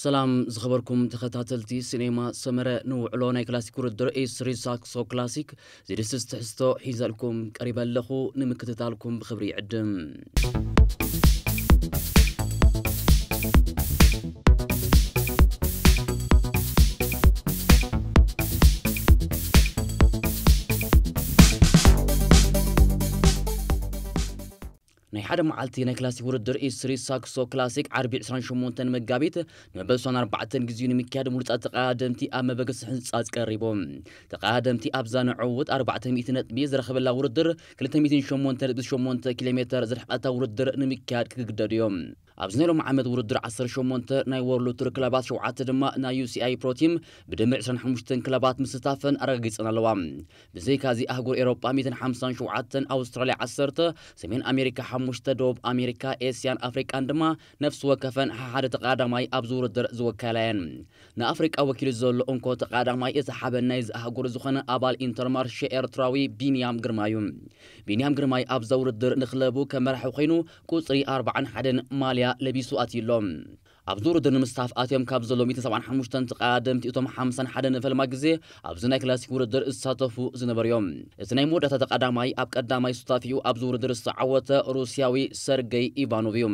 ሰላም ዝኸበርኩም ተኸታተልቲ ሲኔማ ሰመረ፣ ንውዕሎ ናይ ክላሲክ ውድድር ኤስሪ ሳክሶ ክላሲክ ዝድስስ ትሕዝቶ ሒዘልኩም ቀሪበ ኣለኹ። ንምክትታልኩም ብኽብሪ ይዕድም። ናይ ሓደ መዓልቲ ናይ ክላሲክ ውድድር ኢስትሪ ሳክሶ ክላሲክ ዓርቢ ዕስራን ሸሞንተን መጋቢት ንመበል ዕስራን ኣርባዕተን ግዜኡ ንምክያድ ምሩጻት ተቐዳደምቲ ኣብ መበገሲ ህንጻ ቀሪቦም። ተቐዳደምቲ ኣብዛ ንዕውት ኣርባዕተ ሚእቲ ነጥቢ ዝረኸበላ ውድድር ክልተ ሚእትን ሸሞንተ ነጥቢ ሸሞንተ ኪሎ ሜተር ዝርሕቐታ ውድድር ንምክያድ ክግደዱ እዮም። ኣብዚ ናይ ሎም ዓመት ውድድር ዓሰርተ ሸሞንተ ናይ ወርልድ ቱር ክለባት፣ ሸውዓተ ድማ ናይ ዩ ሲ ኣይ ፕሮ ቲም ብድምር ዕስራን ሓሙሽተን ክለባት ምስታፈን ኣረጋጊጸን ኣለዋ። ብዘይካዚ ኣህጉር ኤሮጳ ሚእትን ሓምሳን ሸውዓተን፣ ኣውስትራልያ ዓሰርተ፣ ሰሜን ኣሜሪካ ሓሙሽተ፣ ደቡብ ኣሜሪካ፣ ኤስያን ኣፍሪቃን ድማ ነፍሲ ወከፈን ሓደ ተቐዳዳማይ ኣብዚ ውድድር ዝወከላ እየን። ንኣፍሪቃ ወኪሉ ዘሎ እንኮ ተቐዳዳማይ እቲ ሓበን ናይዚ ኣህጉር ዝኾነ ኣባል ኢንተርማርሼ ኤርትራዊ ቢንያም ግርማ እዩ። ቢንያም ግርማይ ኣብዛ ውድድር ንክለቡ ከም መራሒ ኮይኑ ቁጽሪ ኣርባዓን ሓደን ማልያ ለቢሱ ኣትዩ ኣሎ። ኣብዚ ውድድር ንምስታፍ ኣትዮም ካብ ዘለዉ ሚእትን ሰብዓን ሓሙሽተን ተቐዳደምቲ እቶም ሓምሳን ሓደን ንፈልማ ግዜ ኣብዚ ናይ ክላሲክ ውድድር ዝሳተፉ ዝነበሩ እዮም። እቲ ናይ መወዳእታ ተቐዳማይ ኣብ ቀዳማይ ሱታፊኡ ኣብዚ ውድድር ዝተዓወተ ሩስያዊ ሰርገይ ኢቫኖቭ እዩ።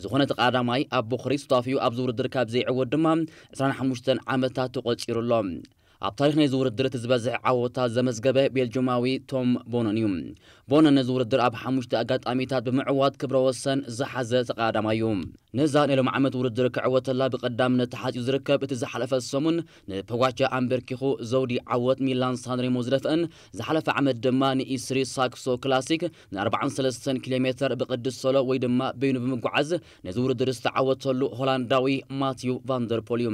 ዝኾነ ተቐዳማይ ኣብ ቦኽሪ ሱታፊኡ ኣብዚ ውድድር ካብ ዘይዕወት ድማ ዕስራን ሓሙሽተን ዓመታት ተቖጺሩ ኣሎ። ኣብ ታሪኽ ናይዚ ውድድር እቲ ዝበዝሕ ዓወታት ዘመዝገበ ቤልጅማዊ ቶም ቦነን እዩ። ቦነን ነዚ ውድድር ኣብ ሓሙሽተ ኣጋጣሚታት ብምዕዋት ክብረ ወሰን ዝሓዘ ተቐዳዳማይ እዩ። ነዛ ናይ ሎም ዓመት ውድድር ክዕወተላ ብቐዳምነት ተሓጺኡ ዝርከብ እቲ ዝሓለፈ ሰሙን ንፖጋቻ ኣንበርኪኹ ዘውዲ ዓወት ሚላን ሳንሬሞ ዝደፍአን፣ ዝሓለፈ ዓመት ድማ ንኢስትሪ ሳክሶ ክላሲክ ንኣርባዓን ሰለስተን ኪሎ ሜተር ብቕድስ ሶሎ ወይ ድማ በይኑ ብምጓዓዝ ነዚ ውድድር ዝተዓወተሉ ሆላንዳዊ ማቲዩ ቫንደርፖል እዩ።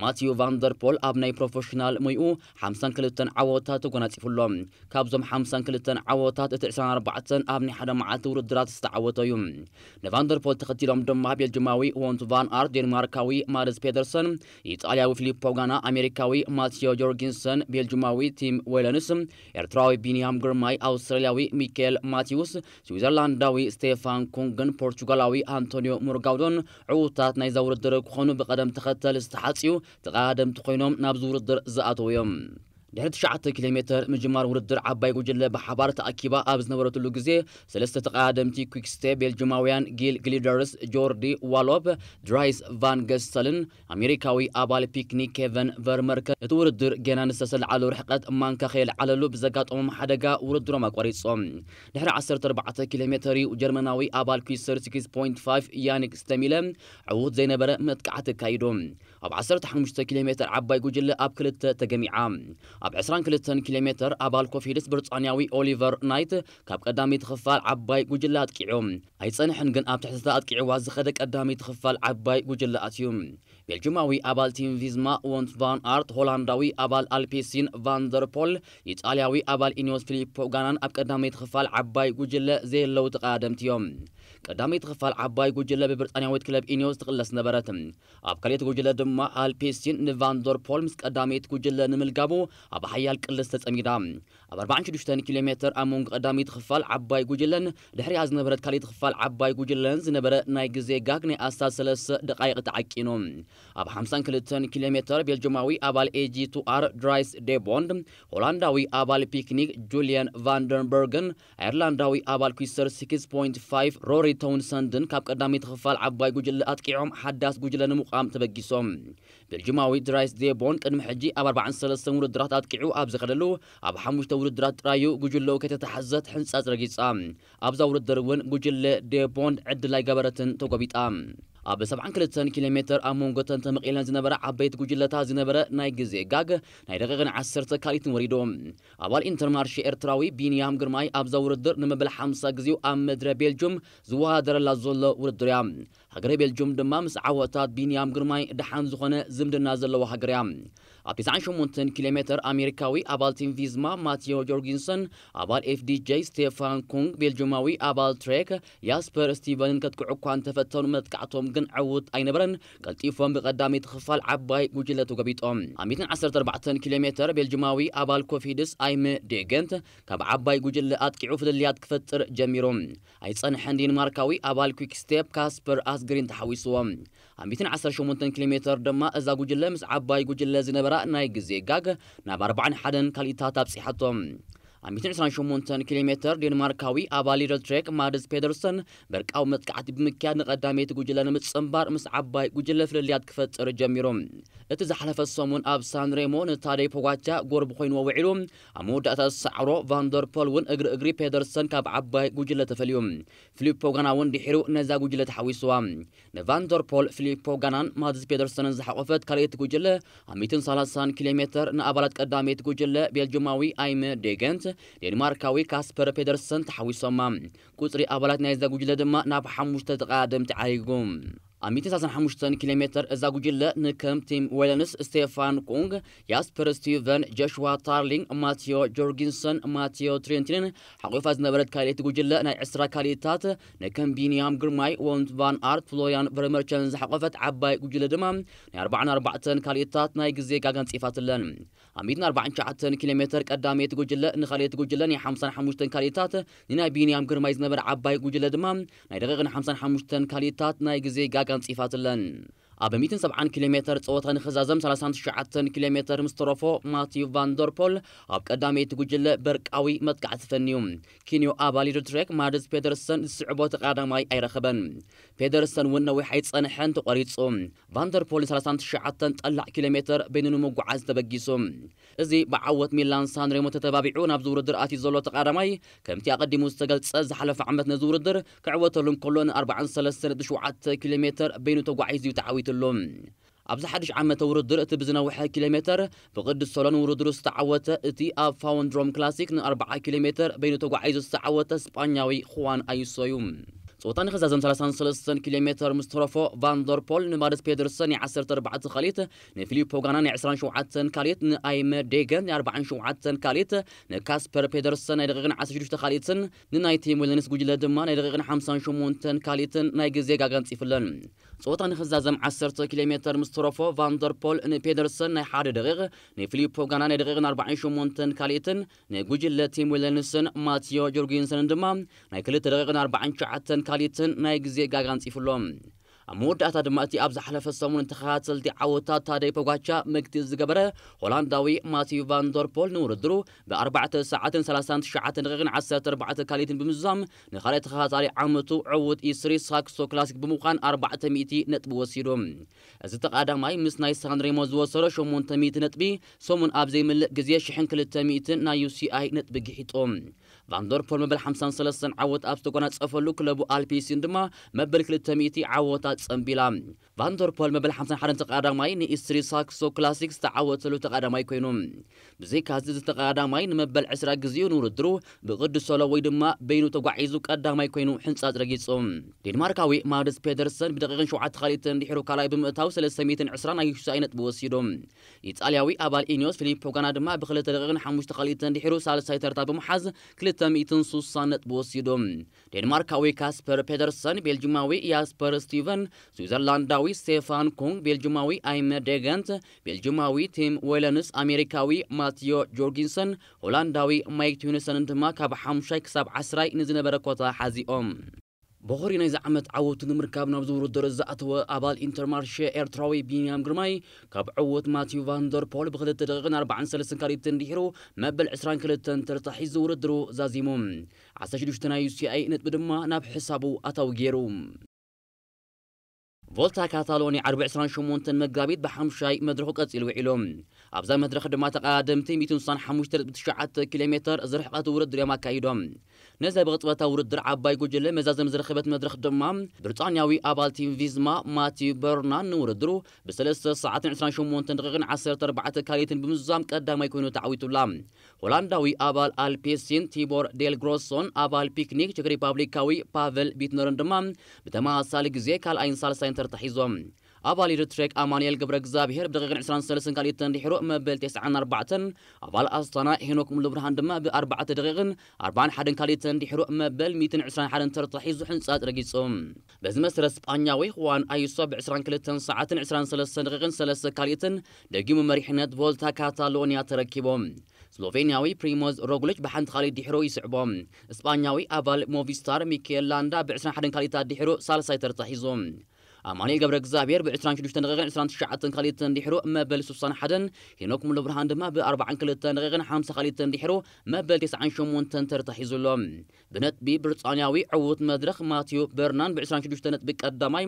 ማቲዩ ቫንደርፖል ኣብ ናይ ፕሮፌሽናል ሞይኡ ሓምሳን ክልተን ዓወታት ተጎናጺፉ ኣሎ። ካብዞም ሓምሳን ክልተን ዓወታት እቲ ዕስራን ኣርባዕተን ኣብ ናይ ሓደ መዓልቲ ውድድራት ዝተዓወተ እዩ። ንቫንደርፖል ተኸቲሎም ድማ ቤልጅማዊ ዎንት ቫን ኣርት፣ ዴንማርካዊ ማርስ ፔደርሰን፣ ኢጣልያዊ ፊሊፖ ጋና፣ ኣሜሪካዊ ማቲዮ ጆርጊንሰን፣ ቤልጅማዊ ቲም ዌለንስ፣ ኤርትራዊ ቢንያም ግርማይ፣ ኣውስትራልያዊ ሚካኤል ማቲውስ፣ ስዊዘርላንዳዊ ስቴፋን ኩንግን ፖርቹጋላዊ ኣንቶኒዮ ሙርጋውዶን ዕዉታት ናይዛ ውድድር ክኾኑ ብቐደም ተኸተል ዝተሓጽዩ ተቐዳደምቲ ኮይኖም ናብዚ ውድድር ዝኣተዉ እዮም። ድሕሪ ትሽዓተ ኪሎ ሜተር ምጅማር ውድድር፣ ዓባይ ጉጅለ ብሓባር ተኣኪባ ኣብ ዝነበረትሉ ግዜ፣ ሰለስተ ተቐዳደምቲ ኩክስቴፕ ቤልጅማውያን ጊል ግሊደርስ፣ ጆርዲ ዋሎፕ፣ ድራይስ ቫን ገስተልን ኣሜሪካዊ ኣባል ፒክኒክ ኬቨን ቨርመርከ እቲ ውድድር ገና ንዝተሰልዓሉ ርሕቀት ማንካ ከየልዓለሉ ብዘጋጠሞም ሓደጋ ውድድሮም ኣቋሪጾም። ድሕሪ ዓሰርተ ኣርባዕተ ኪሎ ሜተር እዩ ጀርመናዊ ኣባል ኩስር ሲክስ ፖይንት ፋይቭ ያኒክ ስተሚለ ዕዉት ዘይነበረ መጥቃዕቲ ኣካይዱ። ኣብ ዓሰርተ ሓሙሽተ ኪሎ ሜተር ዓባይ ጉጅለ ኣብ ክልተ ተገሚዓ። ኣብ ዕስራን ክልተን ኪሎ ሜተር ኣባል ኮፊድስ ብሪጣንያዊ ኦሊቨር ናይት ካብ ቀዳመይቲ ክፋል ዓባይ ጉጅለ ኣጥቂዑ ኣይጸንሐን፣ ግን ኣብ ትሕቲ ኣጥቂዕዋ ዝኸደ ቀዳመይቲ ክፋል ዓባይ ጉጅለ ኣትዩ። ቤልጅማዊ ኣባል ቲም ቪዝማ ዎንት ቫን ኣርት፣ ሆላንዳዊ ኣባል ኣልፔሲን ቫንደርፖል፣ ኢጣልያዊ ኣባል ኢኒዮስ ፊሊፖ ጋናን ኣብ ቀዳመይቲ ክፋል ዓባይ ጉጅለ ዘየለዉ ተቐዳደምቲ እዮም። ቀዳመይቲ ክፋል ዓባይ ጉጅለ ብብሪጣንያዊት ክለብ ኢኒዮስ ትቕለስ ነበረት። ኣብ ካልኣይቲ ጉጅለ ድማ ኣልፔሲን ንቫንደርፖል ምስ ቀዳመይቲ ጉጅለ ንምልጋቡ ኣብ ሓያል ቅልስ ተጸሚዳ። ኣብ ኣርባዓን ሽዱሽተን ኪሎ ሜተር ኣብ መንጎ ቀዳመይቲ ክፋል ዓባይ ጉጅለን ድሕሪኣ ዝነበረት ካልኣይቲ ክፋል ዓባይ ጉጅለን ዝነበረ ናይ ግዜ ጋግ ናይ ኣስታት ሰለስተ ደቓይቕ ተዓቂኑ። ኣብ ሓምሳን ክልተን ኪሎ ሜተር ቤልጅማዊ ኣባል ኤ ጂ ቱ ኣር ድራይስ ዴቦንድ፣ ሆላንዳዊ ኣባል ፒክኒክ ጁልየን ቫንደንበርግን ኣየርላንዳዊ ኣባል ኩስተር ሲክስ ፖይንት ፋይቭ ሮሪ ተውንሰንድን ካብ ቀዳመይቲ ክፋል ዓባይ ጉጅለ ኣጥቂዖም ሓዳስ ጉጅለ ንምቋም ተበጊሶም። ቤልጅማዊ ድራይስ ዴቦን ቅድሚ ሕጂ ኣብ ኣርባዓን ሰለስተን ውድድራት ኣጥቂዑ ኣብ ዝኸደሉ ኣብ ሓሙሽተ ውድድራት ጥራዩ ጉጅለኡ ከይተታሕዘት ሕንጻጽ ረጊጻ። ኣብዛ ውድድር እውን ጉጅለ ዴቦንድ ዕድል ኣይገበረትን፣ ተጎቢጣ። ኣብ ሰብዓን ክልተን ኪሎ ሜተር ኣብ መንጎ ተን ተመቒለን ዝነበረ ዓበይቲ ጉጅለታት ዝነበረ ናይ ግዜ ጋግ ናይ ደቂቕን ዓሰርተ ካልኢትን ወሪዱ። ኣባል ኢንተርማርሽ ኤርትራዊ ቢንያም ግርማይ ኣብዛ ውድድር ንመበል ሓምሳ ግዜኡ ኣብ ምድረ ቤልጁም ዝወዳደረላ ዘሎ ውድድር እያ። ሃገረ ቤልጁም ድማ ምስ ዓወታት ቢንያም ግርማይ ደሓን ዝኾነ ዝምድና ዘለዋ ሃገር እያ። ኣብ ተስዓን ሸሞንተን ኪሎ ሜተር ኣሜሪካዊ ኣባል ቲም ቪዝማ ማቲዮ ጆርጊንሰን፣ ኣባል ኤፍ ዲ ጄ ስቴፋን ኩንግ፣ ቤልጁማዊ ኣባል ትሬክ ያስፐር ስቲቨንን ከጥቅዑ እኳ እንተፈተኑ መጥቃዕቶም ግን ዕዉት ኣይነበረን። ቀልጢፎም ብቐዳመይቲ ክፋል ዓባይ ጉጅለ ተጎቢጦም። ኣብ ሚእትን ዓሰርተ ኣርባዕተን ኪሎ ሜተር ቤልጅማዊ ኣባል ኮፊድስ ኣይም ዴገንት ካብ ዓባይ ጉጅለ ኣጥቂዑ ፍልልያት ክፈጥር ጀሚሩ። ኣይጸንሐን፣ ዴንማርካዊ ኣባል ኩክ ስቴፕ ካስፐር ኣስ ግሪን ተሓዊስዎ። ኣብ ሚእትን ዓሰርተ ሸሞንተን ኪሎ ሜተር ድማ እዛ ጉጅለ ምስ ዓባይ ጉጅለ ዝነበራ ናይ ግዜ ጋግ ናብ ኣርባዓን ሓደን ካልኢታት ኣብጺሓቶ። ኣብ ሚእትን ዕስራን ሸሞንተን ኪሎ ሜተር ዴንማርካዊ ኣባል ሊደል ትሬክ ማድስ ፔደርሰን በርቃዊ መጥቃዕቲ ብምክያድ ንቐዳመይቲ ጉጅለ ንምጽንባር ምስ ዓባይ ጉጅለ ፍልልያት ክፈጥር ጀሚሩ። እቲ ዝሓለፈ ሰሙን ኣብ ሳን ሬሞ ንታደይ ፖጋቻ ጎርብ ኮይንዎ ውዒሉ፣ ኣብ መወዳእታ ዝሰዓሮ ቫንደርፖል እውን እግሪ እግሪ ፔደርሰን ካብ ዓባይ ጉጅለ ተፈልዩ። ፊሊፕ ፖጋና እውን ድሒሩ ነዛ ጉጅለ ተሓዊስዋ። ንቫንደርፖል፣ ፊሊፕ ፖጋናን ማድስ ፔደርሰንን ዝሓቆፈት ካልኣይቲ ጉጅለ ኣብ ሚእትን ሰላሳን ኪሎ ሜተር ንኣባላት ቀዳመይቲ ጉጅለ ቤልጅማዊ ኣይመ ዴገንት፣ ዴንማርካዊ ካስፐር ፔደርሰን ተሓዊሶማ። ቁጽሪ ኣባላት ናይዛ ጉጅለ ድማ ናብ ሓሙሽተ ተቐዳደምቲ ዓሪጉ። ኣብ ሚእትን ሰላሳን ሓሙሽተን ኪሎ ሜተር እዛ ጉጅለ ንከም ቲም ዌለንስ፣ ስቴፋን ኩንግ፣ ያስፐር ስቲቨን፣ ጆሽዋ ታርሊንግ፣ ማቴዮ ጆርጊንሰን፣ ማቴዮ ትሬንቲንን ሓቆፋ ዝነበረት ካልኣይቲ ጉጅለ ናይ ዕስራ ካልኢታት ንከም ቢንያም ግርማይ፣ ወንት ቫን ኣርት፣ ፍሎሪያን ቨርመርቸን ዝሓቆፈት ዓባይ ጉጅለ ድማ ናይ ኣርባዓን ኣርባዕተን ካልኢታት ናይ ግዜ ጋግ ኣንጺፋትለን። ኣብ ሚእትን ኣርባዓን ትሽዓተን ኪሎ ሜተር ቀዳመይቲ ጉጅለ ንኻልኣይቲ ጉጅለ ናይ ሓምሳን ሓሙሽተን ካልኢታት ንናይ ቢንያም ግርማይ ዝነበረ ዓባይ ጉጅለ ድማ ናይ ደቂቕን ሓምሳን ሓሙሽተን ካልኢታት ናይ ግዜ ጋግ ኣንጺፋትለን። ኣብ ሚእትን ሰብዓን ኪሎ ሜተር ጸወታ ንኽዛዘም ሰላሳን ትሽዓተን ኪሎ ሜተር ምስ ተረፎ ማቲዩ ቫንደርፖል ኣብ ቀዳመይቲ ጉጅለ በርቃዊ መጥቃዕቲ ፈንዩ። ኪንዮ ኣባል ሊደል ትሬክ ማድስ ፔደርሰን ዝስዕቦ ተቐዳማይ ኣይረኸበን። ፔደርሰን እውን ነዊሕ ኣይጸንሐን ተቖሪጹ። ቫንደርፖል ን ሰላሳን ትሽዓተን ጠላዕ ኪሎ ሜተር በይኑ ንምጉዓዝ ተበጊሱ። እዚ ብዓወት ሚላን ሳንሬሞ ተተባቢዑ ናብዚ ውድድር ኣትዩ ዘሎ ተቐዳማይ፣ ከምቲ ኣቐዲሙ ዝተገልጸ፣ ዝሓለፈ ዓመት ነዚ ውድድር ክዕወተሉ እንከሎ ን ኣርባዓን ሰለስተን ነጥቢ ሸውዓተ ኪሎ ሜተር በይኑ ተጓዒዙ እዩ ተዓዊትሉ። ኣብዚ ሓድሽ ዓመተ ውድድር እቲ ብዝነውሐ ኪሎ ሜተር ብቕዱስ ሶሎን ውድድሩ ዝተዓወተ፣ እቲ ኣብ ፋውንድሮም ክላሲክ ን ኣርባዓ ኪሎ ሜተር በይኑ ተጓዒዙ ዝተዓወተ ስጳኛዊ ኹዋን ኣዩሶ እዩ። ጸወታ ንኽዛዘም ሰላሳን ሰለስተን ኪሎ ሜተር ምስ ተረፎ ቫንደርፖል ንማድስ ፔደርሰን ናይ ዓሰርተ ኣርባዕተ ካልኢት፣ ንፊሊፕ ፖጋና ናይ ዕስራን ሸውዓተን ካልኢት፣ ንኣይመ ዴገን ናይ ኣርባዓን ሸውዓተን ካልኢት፣ ንካስፐር ፔደርሰን ናይ ደቂቕን ዓሰርተ ሽዱሽተ ካልኢትን ንናይ ቲም ዌለንስ ጉጅለ ድማ ናይ ደቂቕን ሓምሳን ሸሞንተን ካልኢትን ናይ ግዜ ጋግ ኣንጺፍለን። ጸወታ ንኽዛዘም ዓሰርተ ኪሎ ሜተር ምስ ተረፎ ቫንደርፖል ንፔደርሰን ናይ ሓደ ደቂቕ፣ ንፊሊፕ ፖጋና ናይ ደቂቕን ኣርባዓን ሸሞንተን ካልኢትን ንጉጅለ ቲም ዊለንስን ማቲዮ ጆርጊንሰንን ድማ ናይ ክልተ ደቂቕን ኣርባዓን ትሽዓተን ካልኢትን ናይ ግዜ ጋግ ኣንጺፉሎም። ኣብ መወዳእታ ድማ እቲ ኣብ ዝሓለፈ ሰሙን ተኸታተልቲ ዓወታት ታደይ ፖጋቻ መግቲ ዝገበረ ሆላንዳዊ ማቲዩ ቫንደርፖል ንውድድሩ ብኣርባዕተ ሰዓትን ሰላሳን ትሽዓተን ደቂቕን ዓሰርተ ኣርባዕተ ካልኢትን ብምዝዛም ንኻልኣይ ተኸታታሊ ዓመቱ ዕዉት ኢስሪ ሳክሶ ክላሲክ ብምዃን ኣርባዕተ ሚእቲ ነጥቢ ወሲዱ። እዚ ተቐዳማይ ምስ ናይ ሳንሬሞ ዝወሰዶ ሸሞንተ ሚእቲ ነጥቢ ሰሙን ኣብ ዘይምልእ ግዜ ሽሕን ክልተ ሚእትን ናይ ዩ ሲ ኣይ ነጥቢ ግሒጡ። ቫንደርፖል መበል ሓምሳን ሰለስተን ዓወት ኣብ ዝተጎናጸፈሉ ክለቡ ኣልፒሲን ድማ መበል ክልተ ሚእቲ ዓወታት ጸንቢላ። ቫንደርፖል መበል ሓምሳን ሓደን ተቐዳማይ ንኢስትሪ ሳክሶ ክላሲክ ዝተዓወተሉ ተቐዳማይ ኮይኑ። ብዘይካዚ እዚ ተቐዳማይ ንመበል ዕስራ ግዜኡ ንውድድሩ ብቕዱስ ሶሎ ወይ ድማ በይኑ ተጓዒዙ ቀዳማይ ኮይኑ ሕንጻጽ ረጊጹ። ዴንማርካዊ ማድስ ፔደርሰን ብደቂቕን ሸውዓተ ካልኢትን ድሒሩ ካልኣይ ብምእታው ሰለስተ ሚእትን ዕስራን ናይ ዩ ሲ ኣይ ነጥቢ ወሲዱ። ኢጣልያዊ ኣባል ኢኒዮስ ፊሊፕ ፖጋና ድማ ብክልተ ደቂቕን ሓሙሽተ ካልኢትን ድሒሩ ሳልሳይ ተርታ ብምሓዝ ክልተ ሚእትን ሱሳን ነጥቢ ወሲዱ። ዴንማርካዊ ካስፐር ፔደርሰን፣ ቤልጂማዊ ያስፐር ስቲቨን፣ ስዊዘርላንዳዊ ስቴፋን ኩንግ፣ ቤልጂማዊ ኣይመ ዴገንት፣ ቤልጂማዊ ቲም ዌለንስ፣ ኣሜሪካዊ ማቲዮ ጆርጊንሰን፣ ሆላንዳዊ ማይክ ቱኒሰንን ድማ ካብ ሓሙሻይ ክሳብ ዓስራይ ንዝነበረ ኮታ ሓዚኦም። በኹሪ ናይዚ ዓመት ዓወቱ ንምርካብ ናብዚ ውድድር ዝኣተወ ኣባል ኢንተርማርሼ ኤርትራዊ ቢንያም ግርማይ፣ ካብ ዕዉት ማቲዩ ቫንደርፖል ብክልተ ደቂቕን ኣርባዓን ሰለስተን ካልኢትን ድሒሩ መበል ዕስራን ክልተን ተርታ ሒዙ ውድድሩ ዛዚሙ። ዓሰርተ ሽዱሽተ ናይ ዩ ሲ ኣይ ነጥቢ ድማ ናብ ሕሳቡ ኣታዊ ገይሩ። ቮልታ ካታሎኒ ዓርቢ ዕስራን ሸሞንተን መጋቢት ብሓምሻይ መድረኹ ቀጺሉ ውዒሉ። ኣብዛ መድረኽ ድማ ተቐዳደምቲ ሚእትን ስሳን ሓሙሽተ ነጥቢ ትሽዓተ ኪሎ ሜተር ዝርሕቐት ውድድር እዮም ኣካይዶም። ነዚ ብቕጽበታዊ ውድድር ዓባይ ጉጅለ መዛዘም ዝረኸበት መድረኽ ድማ ብሪጣንያዊ ኣባል ቲም ቪዝማ ማቲዩ በርናን ንውድድሩ ብሰለስተ ሰዓትን ዕስራን ሸሞንተን ደቂቕን ዓሰርተ ኣርባዕተ ካልኢትን ብምዝዛም ቀዳማይ ኮይኑ ተዓዊቱላ። ሆላንዳዊ ኣባል ኣልፔሲን ቲቦር ዴል ግሮሶን ኣባል ፒክኒክ ቸክ ሪፓብሊካዊ ፓቨል ቢትነርን ድማ ብተመሳሳሊ ግዜ ካልኣይን ሳልሳይን ተርታ ሒዞም። ኣባል ኤሪትሬክ ኣማኑኤል ገብረ እግዚኣብሄር ብደቂቕን ዕስራን ሰለስተን ካልኢትን ድሒሩ መበል ተስዓን ኣርባዕተን፣ ኣባል ኣስታና ሄኖክ ሙሉብርሃን ድማ ብኣርባዕተ ደቂቕን ኣርባዓን ሓደን ካልኢትን ድሒሩ መበል ሚእትን ዕስራን ሓደን ተርታ ሒዙ ሕንጻጽ ረጊጹ። በዚ መሰረት ስጳኛዊ ሁዋን ኣዩሶ ብዕስራን ክልተን ሰዓትን ዕስራን ሰለስተን ደቂቕን ሰለስተ ካልኢትን ደጊሙ መሪሕነት ቮልታ ካታሎኒያ ተረኪቡ። ስሎቬንያዊ ፕሪሞዝ ሮግሊች ብሓንቲ ካልኢት ድሒሩ ይስዕቦ። ስጳኛዊ ኣባል ሞቪስታር ሚኬል ላንዳ ብዕስራን ሓደን ካልኢታት ድሒሩ ሳልሳይ ተርታ ሒዙ። ኣማኑኤል ገብረ እግዚኣብሔር ብ ዕስራን ሽዱሽተን ደቂቕን ዕስራን ትሽዓተን ካልኢት እንዲሕሩ መበል ስሳን ሓደን፣ ሄኖክ ሙሉ ብርሃን ድማ ብ ኣርባዓን ክልተን ደቂቕን ሓምሳ ካልኢት እንዲሕሩ መበል ተስዓን ሸሞንተን ተርታ ሒዙ ኣሎ። ብነጥቢ ብሪጣንያዊ ዕዉት መድረኽ ማቲዮ በርናን ብ ዕስራን ሽዱሽተ ነጥቢ ቀዳማይ፣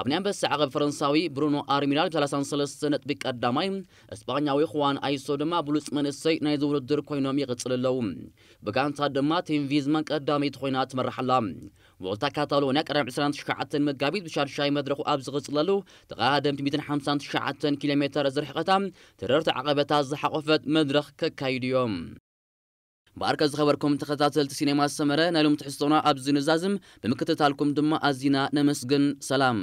ኣብ ናይ ኣንበሳ ዓቐብ ፈረንሳዊ ብሩኖ ኣርሚናል ብ ሰላሳን ሰለስተ ነጥቢ ቀዳማይ፣ እስጳኛዊ ኹዋን ኣይሶ ድማ ብሉጽ መንእሰይ ናይዚ ውድድር ኮይኖም ይቕጽል ኣለዉ። ብጋንታ ድማ ቲም ቪዝማን ቀዳመይቲ ኮይና ትመርሕ ኣላ። ቮልታ ካታሎንያ ቀዳም ዕስራን ትሽዓተን መጋቢት ብሻድሻይ መድረኹ ኣብ ዝቕጽለሉ ተቐዳደምቲ ሚእትን ሓምሳን ትሽዓተን ኪሎ ሜተር ዝርሕቐታ ትርርቲ ዓቐበታት ዝሓቖፈት መድረኽ ከካይዱ እዮም። እምበኣርከ ዝኸበርኩም ተኸታተልቲ ሲኔማ ሰመረ ናይ ሎም ትሕዝቶና ኣብዚ ንዛዝም፣ ብምክትታልኩም ድማ ኣዚና ነመስግን። ሰላም።